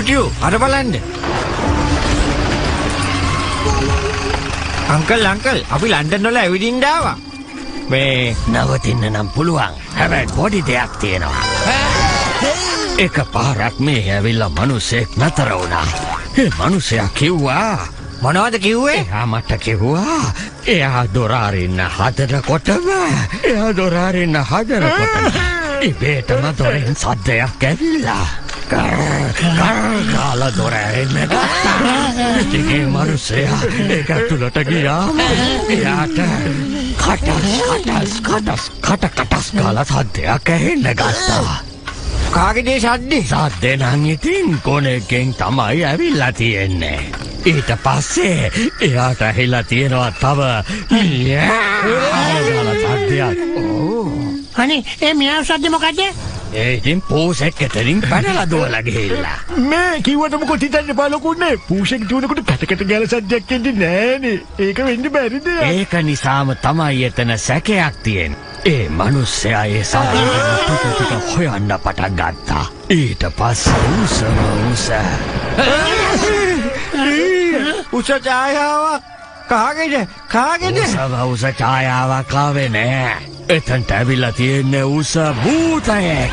සූටියෝ අර බලන්න. Uncle uncle අපි ලන්ඩන් වල ඇවිදින්න ආවා. මේ නවතින්න නම් පුළුවන්. හැබැයි පොඩි දෙයක් තියෙනවා. එක පාරක් මේ ඇවිල්ලා මිනිස්සෙක් නතර වුණා. ඒ මිනිසයා කිව්වා, මොනවද කිව්වේ? එයා මට කිව්වා එයා දොර අරින්න හදනකොටම ඉබේටම දොරෙන් සද්දයක් ඇවිල්ලා ගාලා දොර ඇරෙන්න ගත්තා. ඉතින් ඒ මිනිසයා ඒක ඇතුළට ගියාම එයාට කටස් කටස් කටස් කට කටස් ගාලා සද්දයක් ඇහෙන්න ගත්තා. කාගේද ඒ සද්දේ? සද්දේ නම් ඉතින් කොනෙක්ගෙන් තමයි ඇවිල්ලා තියෙන්නේ. ඊට පස්සේ එයාට ඇහිලා තියෙනවා තව මියාව් ගාලා සද්දයක්. අනේ ඒ මියාව් සද්දේ මොකද්ද? ඒ ඉතින් පූසෙක් එතනින් පැනලා දුවලා ගිහිල්ලා. මේ කිව්වට මොකද හිතන්න එපා ලොකුන්නේ. පූසෙක් දුවනකොට කටකට ගාලා සද්දයක් එන්නේ නෑනේ. ඒක වෙන්න බැරි දෙයක්. ඒක නිසාම තමයි එතන සැකයක් තියෙන්නේ. ඒ මිනිස්සයා ඒ සද්ද ටික ටික හොයන්න පටන් ගත්තා. ඊට පස්සේ උසම උස උස ඡායාවක් කාගේද? කාගේද? උසම උස ඡායාවක් ආවේ නෑ. එතනට ඇවිල්ලා තියෙන්නේ උස භූතයෙක්.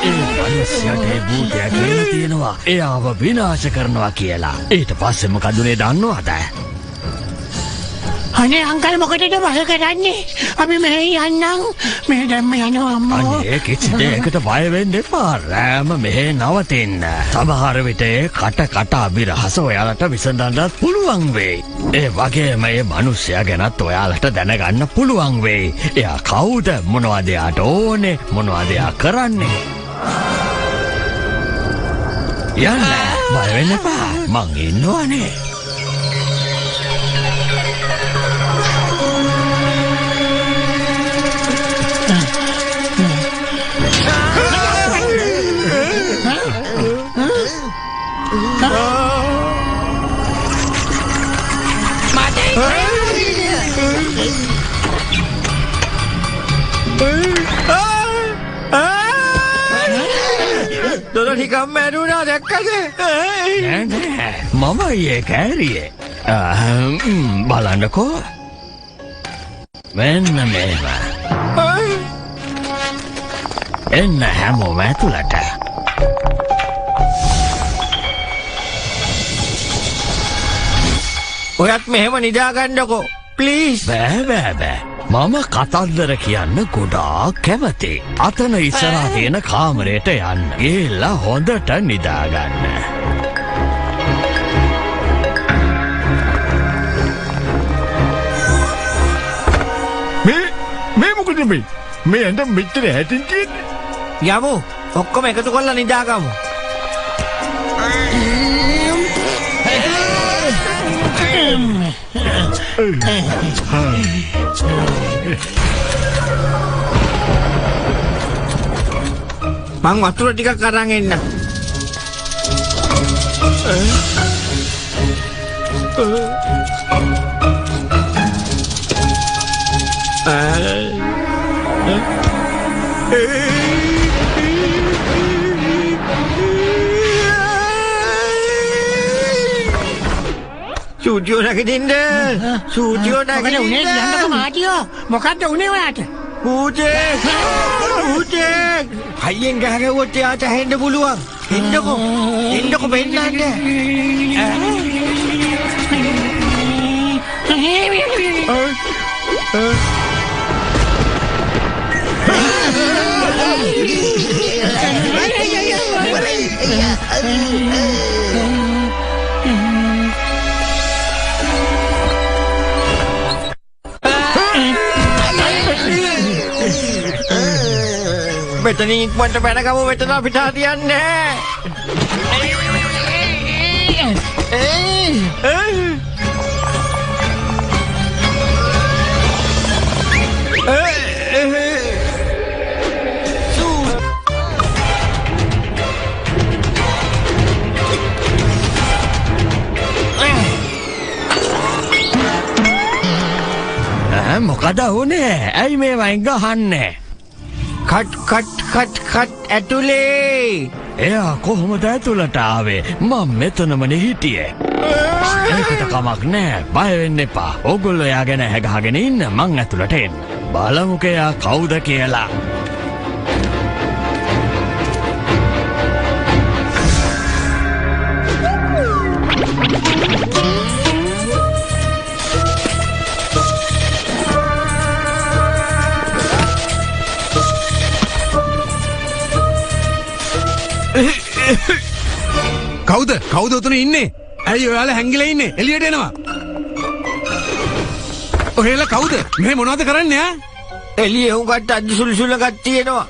ඒ මිනිස්සයාට ඒ භූතයා කියලා තියෙනවා එයාව විනාශ කරනවා කියලා. ඊට පස්සේ මොකද උනේ දන්නවද? අනේ අංකල් මොකටද බය කරන්නේ? අපි මෙහෙ යන්නම්. මේ දැම්ම යනවා අම්මෝ. අනේ කිසි දෙයකට බය වෙන්න එපා. රෑම මෙහෙ නවතින්න. සමහර විට ඒ කට කට අභිරහස ඔයාලට විසඳන්නත් පුළුවන් වෙයි. ඒ වගේම ඒ මිනිස්සයා ගැනත් ඔයාලට දැනගන්න පුළුවන් වෙයි. එයා කවුද? මොනවද එයාට ඕනේ? මොනවද එයා කරන්නේ? යන්න බය වෙන්න එපා. මං ඉන්නවනේ. දොර නිකම්ම ඇරුණා දැක්කද? නෑ නෑ මම ඒක ඇරියේ. බලන්නකෝ. මෙන්න මෙහෙම. එන්න හැමෝම ඇතුළට. ඔයත් මෙහෙම නිදා ගන්නකෝ ප්ලීස්. බෑ බෑ බෑ. මම කතන්දර කියන්න ගොඩාක් කැමති. අතන ඉස්සරහා තියෙන කාමරයට යන්න. ගිහිල්ලා හොඳට නිදා ගන්න. මේ මේ මොකද මේ? මේ ඇඳ මෙච්චර ඈතින් තියෙන්නේ? යමු ඔක්කොම එකතු කරලා නිදාගමු. මං වතුර ටිකක් අරන් එන්න. සූටියෝ නැගිටින්න. සූටියෝ මොකද උනේ නැගිටින්න. කියන්නකෝ මාටියෝ. මොකද්ද උනේ ඔයාට? භූතෙක් භූතෙක් හයියෙන් ගහ ගැහුවොත් එයාට ඇහෙන්න පුළුවන්. එන්නකෝ එන්නකෝ පෙන්නන්න. මෙතනින් ඉක්මනට පැනගමු. මෙතන අපිට හරියන්නේ නැහැ. මොකද වුනේ? ඇයි මේ වයින් ගහන්නේ? කට් කට් කට් කට් ඇතුලේ. එයා කොහොමද ඇතුළට ආවේ? මං මෙතනමනේ හිටියේ. ඒකට කමක් නෑ. බය වෙන්න එපා. ඕගොල්ලෝ එයා ගැන ඇහැ ගහගෙන ඉන්න. මං ඇතුළට එන්න. බලමුකෝ එයා කවුද කියලා. කවුද? කවුද ඔතන ඉන්නේ? ඇයි ඔයාලා හැංගිලා ඉන්නේ? එළියට එනවා. ඔහෙලා කවුද? මේ මොනවද කරන්නේ ඈ? එළියේ උන්කට අද්දි සුළුසුලක් තියෙනවා.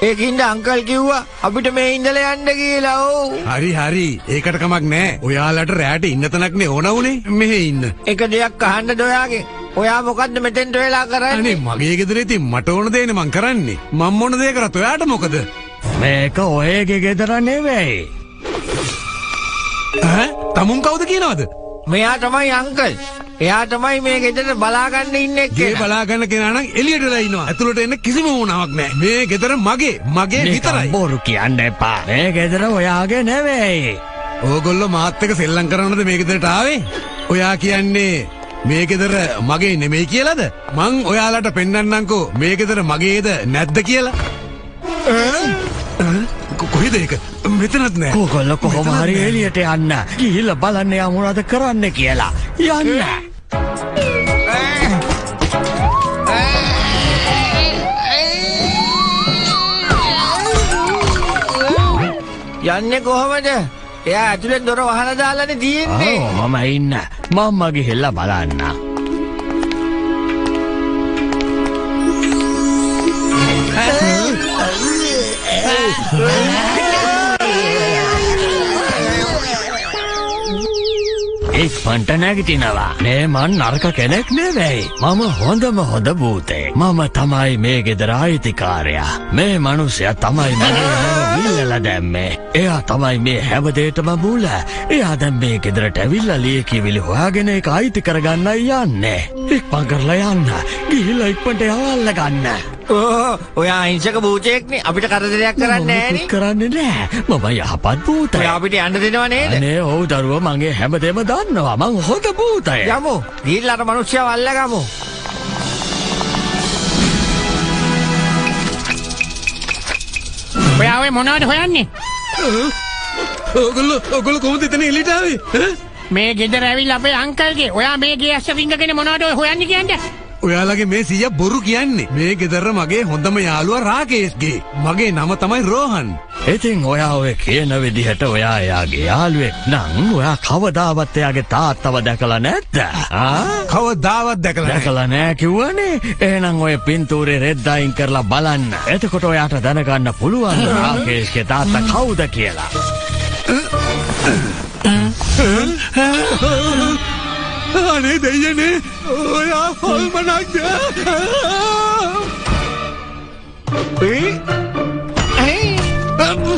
ඒකින්ද අංකල් කිව්වා අපිට මේ ඉඳලා යන්න කියලා. ඔව්. හරි හරි. ඒකට කමක් නෑ. ඔයාලට රැට ඉන්න තැනක් නේ ඕන වුනේ. මෙහෙ ඉන්න. එක දෙයක් අහන්නද ඔයාගෙන්? ඔයා මොකද්ද මෙතෙන්ට වෙලා කරන්නේ? අනේ මගේ ගෙදර ඉතින් මට ඕන දේනේ මං කරන්නේ. මං මොන දේ කරත් ඔයාට මොකද? මේක ඔයගේ ගෙදර නෙවෙයි. ඈ තමුන් කවුද කියනවද? මෙයා තමයි අංකල්. එයා තමයි මේ ගෙදර බලා ගන්න ඉන්නේ ගේ කෙනා. බලා ගන්න කෙනා නම් එළියට වෙලා ඉන්නවා. ඇතුළට එන්න කිසිම ඕනාවක් නෑ. මේ ගෙදර මගේ, මගේ නිකන් විතරයි. බොරු කියන්න එපා. මේ ගෙදර ඔයාගේ නෙවෙයි. ඕගොල්ලෝ මාත් එක්ක සෙල්ලම් කරනවද මේ ගෙදරට ආවේ? ඔයා කියන්නේ මේ ගෙදර මගේ නෙමෙයි කියලාද? මං ඔයාලට පෙන්වන්නම්කෝ මේ ගෙදර මගේද නැද්ද කියලා. ඈ? ඈ? කොහෙද ඒක? මෙතනත් නෑ. ඕගොල්ලෝ කොහොම මෙතනත් හරි නෑ. එළියට යන්න. ගිහිල්ලා බලන්න එයා මොනවද කරන්න කියලා. යන්න. යන්නේ කොහමද? එයා ඇතුලෙන් දොර වහලා දාලානේ තියෙන්නේ. ඔව් මම ඉන්න. මම්ම ගිහිල්ලා බලන්න. ඉක්මනට නැගිටිනවා. නේ මං නරක කෙනෙක් නෙවෙයි. මම හොඳම හොඳ භූතෙක්. මම තමයි මේ ගෙදර අයිතිකාරයා. මේ මිනිසයා තමයි මගේ නම විල්ලලා දැම්මේ. එයා තමයි මේ හැම දෙයකටම මුල. එයා දැන් මේ ගෙදරට ඇවිල්ලා ලියකියවිලි හොයාගෙන ඒක අයිති කරගන්නයි යන්නේ. ඉක්මන් කරලා යන්න. ගිහිල්ලා ඉක්මනට යවන්න ගන්න. ඕ ඔයා අහිංසක භූතයෙක්නේ. අපිට කරදරයක් කරන්නේ මම නෑනේ. මොකුත් කරන්නේ නෑ. මම යහපත් භූතයෙක්. ඔයා අපිට යන්න දෙනව නේද? අනේ ඔව් දරුවෝ මගේ හැමදේම දන්නවා. මං හොඳ භූතයෙක්. යමු. ගිහිල්ලා අර මිනිස්සයාව අල්ලගමු. ඔයා ඔය මොනවද හොයන්නේ? ඔයගොල්ලෝ ඔයගොල්ලෝ කොහොමද එතන එළියට ආවේ? ඈ? මේ ගෙදර ඇවිල්ලා අපේ අංකල්ගේ ඔයා මේ ගේ ඇස්ස රිංගගෙන මොනවද ඔය හොයන්නේ කියන්නේ? ඔයාලගේ මේ සීයා බොරු කියන්නේ. මේ ගෙදර මගේ හොඳම යාළුවා රාකේෂ්ගේ. මගේ නම තමයි රෝහන්. ඉතින් ඔයා ඔය කියන විදිහට ඔයා එයාගේ යාළුවෙක් නම් ඔයා කවදාවත් එයාගේ තාත්තව දැකලා නැද්ද? ආ? කවදාවත් දැකලා නැහැ. දැකලා නෑ කිව්වනේ. එහෙනම් ඔය පින්තූරේ රෙද්ද අයින් කරලා බලන්න. එතකොට ඔයාට දැනගන්න පුළුවන් රාකේෂ්ගේ තාත්තා කවුද කියලා. අනේ දෙයියනේ ඔයා හොල්මනක්ද?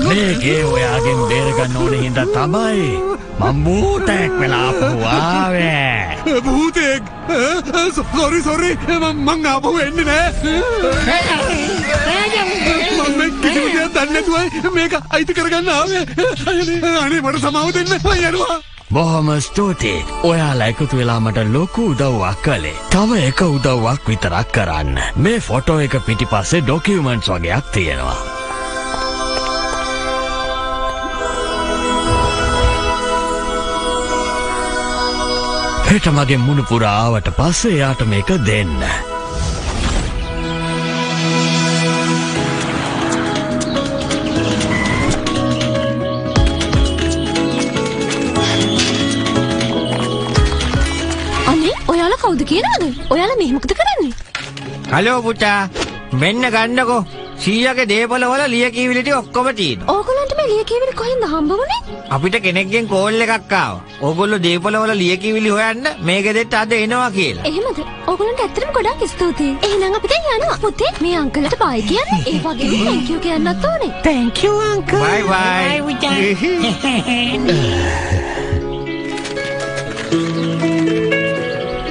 මේ ගේ ඔයාගෙන් බේරගන්න ඕන හින්දා තමයි මං භූතයෙක් වෙලා ආපහු ආවේ. භූතයෙක්? සෝරි සෝරි මං ආපහු එන්නේ නෑ. මං මේ කිසිම දෙයක් දන්නේ නැතුවයි මේක අයිති කරගන්න ආවේ. අනේ මට සමාව දෙන්න මං යනවා. බොහොම ස්තුතියි. ඔයාලා එකතු වෙලා මට ලොකු උදව්වක් කළේ. තව එක උදව්වක් විතරක් කරන්න. මේ ෆොටෝ එක පිටිපස්සේ ඩොකියුමන්ට්ස් වගේක් තියෙනවා. හෙට මගේ මුණුපුර ආවට පස්සේ එයාට මේක දෙන්න. අනේ ඔයාලා කවුද කියනවද? ඔයාලා මෙහෙ මොකද කරන්නේ? හලෝ පුතා. මෙන්න ගන්නකෝ. සීයාගේ දේපල වල ලියකියවිලි ටික ඔක්කොම තියෙනවා. ඕගොල්ලන්ට මේ ලියකියවිලි කොහෙන්ද හම්බ වුනේ? අපිට කෙනෙක්ගෙන් කෝල් එකක් ආවා. ඕගොල්ලෝ දේපල වල ලියකියවිලි හොයන්න මේ ගෙදරට අද එනවා කියලා. එහෙමද? ඕගොල්ලන්ට ඇත්තටම ගොඩාක් ස්තුතියි. එහෙනම් අපි දැන් යනවා. පුතේ මේ අංකල්ට බයි කියන්න. ඒ වගේම thank you කියන්නත් ඕනේ. Thank you uncle. Bye bye. Bye පුතා.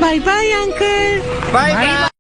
Bye bye uncle. Bye bye.